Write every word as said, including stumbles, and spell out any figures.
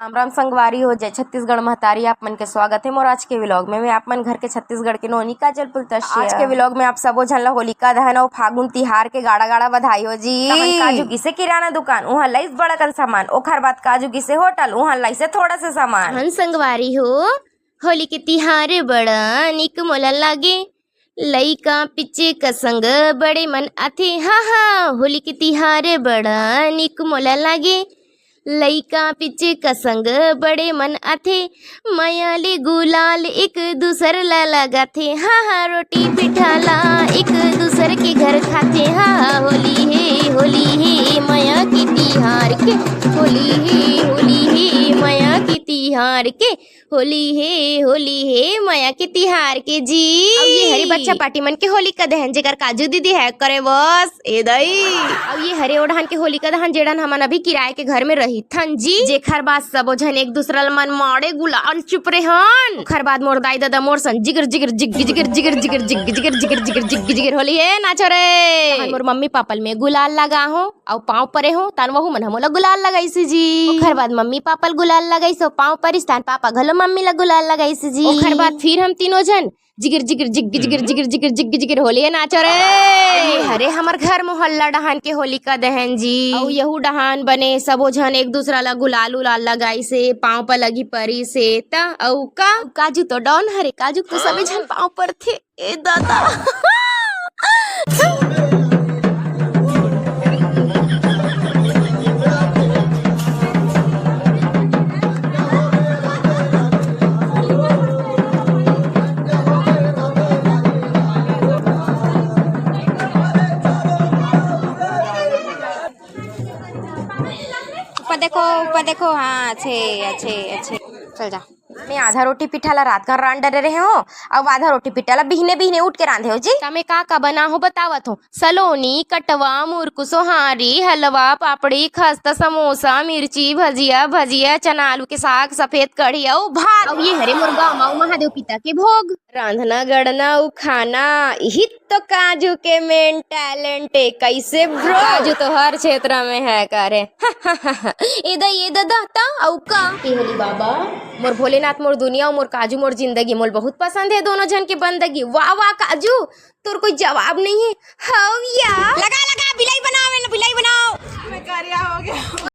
राम राम संगवारी हो, जय छत्तीसगढ़ महतारी। आप मन के स्वागत हे मोर आज के vlog में। मैं आप मन घर के छत्तीसगढ़ के नोनी काजल पुलतसिया। आज के vlog में आप सबो झन ला होलिका दहन अउ फागुन तिहार के गाड़ा गाड़ा बधाई हो जी। तहन काजू गिसे किराना दुकान, उहाँ लइस बड़ा कन सामान। ओखर बाद काजू गिसे होटल, उहाँ लइसे थोड़ा से सामान। तहन संगवारी हो, होली के तिहार बड़ा निक मोला लागे, लइका पिचे का संग बड़े मन आथे। हा हा, होली के तिहार बड़ा निक मोला लागे, लइका पिचे का संग बड़े मन आथे। मया ले गुलाल एक दूसर ला लगाथे। हा हा, रोटी पिठा ला एक दूसर के घर खाथे। हा हा, होली हे, होली हे, मया के तिहार के। होली हे, होली हे, मया के तिहार के। होली हे, होली हे, मया के तिहार के जी। अउ ये हरे बच्चा पार्टी मन के होलिका दहन, जेकर काजू दीदी हे करे बस, ए दई। अउ ये हरे ओ डहन के होलिका दहन, जे डहन हमन अभी किराए के घर में रहिथन जी। जेखर बाद सबो झन एक दूसरा ल मन मारे गुलाल चुप रेहन। ओखर बाद मोर दाई ददा मोर सन जिगर जिगर जिग जिगर जिगर जिगर जिग जिगर जिगर जिगर जिगर होली हे नाचो रे। तहन मोर मम्मी पापा ल में गुलाल लगा हो। अउ पाँव परे हो, तहन वहू मन ह मोला गुलाल लगाइस जी। ओखर बाद मम्मी पापा ल गुलाल लगाइस, अउ पाँव परिस, तहन पापा घलो मम्मी ला गुलाल लगाइस जी। ओखर बाद फिर हम तीनों झन जिगर जिगर जिग जिगर जिगर जिगर जिग जिगर होली हे नाचो रे। ये हरे हमर घर मोहल्ला डहान के होलिका दहन जी। अउ यहू डहान बने सबो झन एक दूसरा ला गुलाल उलाल लगाइस हे, पाँव पर लगी परिस हे। त अउ का, काजू तो डॉन हरे, काजू तो सबे झन पाँव परथे। ए दादा। ऊपर देखो, ऊपर देखो, हाँ, अच्छे, अच्छे, अच्छे। चल जा। मैं आधा रोटी पिठा ला रात का रांध डरे रहे हो, अउ आधा रोटी पिठा ला बिहने बिहने उठ के रांधे हो जी। तमे का का बना हो बतावत हो, सलोनी, कटवा, मुरकु, सोहारी, हलवा, पापड़ी, खस्ता, समोसा, मिर्ची, भजिया, भजिया, चना आलू के साग, सफेद कढ़ी अउ भात। अउ ये हरे मोर गाँव मा महादेव पिता के भोग। रांधना गढ़ना अउ खाना, इही तो काजू के main talent हे। कैसे bro? काजू तो हर क्षेत्र में हे करे। ए दा, ए दादा, त अउ का? ए होली बाबा, मोर भोलेनाथ मोर दुनिया, मोर काजू मोर जिंदगी, मोल बहुत पसंद हे दोनों झन के बंदगी। वाह वाह काजू, तोर कोई जवाब नहीं हे। हव या। लगा, लगा, बिलाई बनाओ, बिलाई बनाओ। मैं करिया हो गया।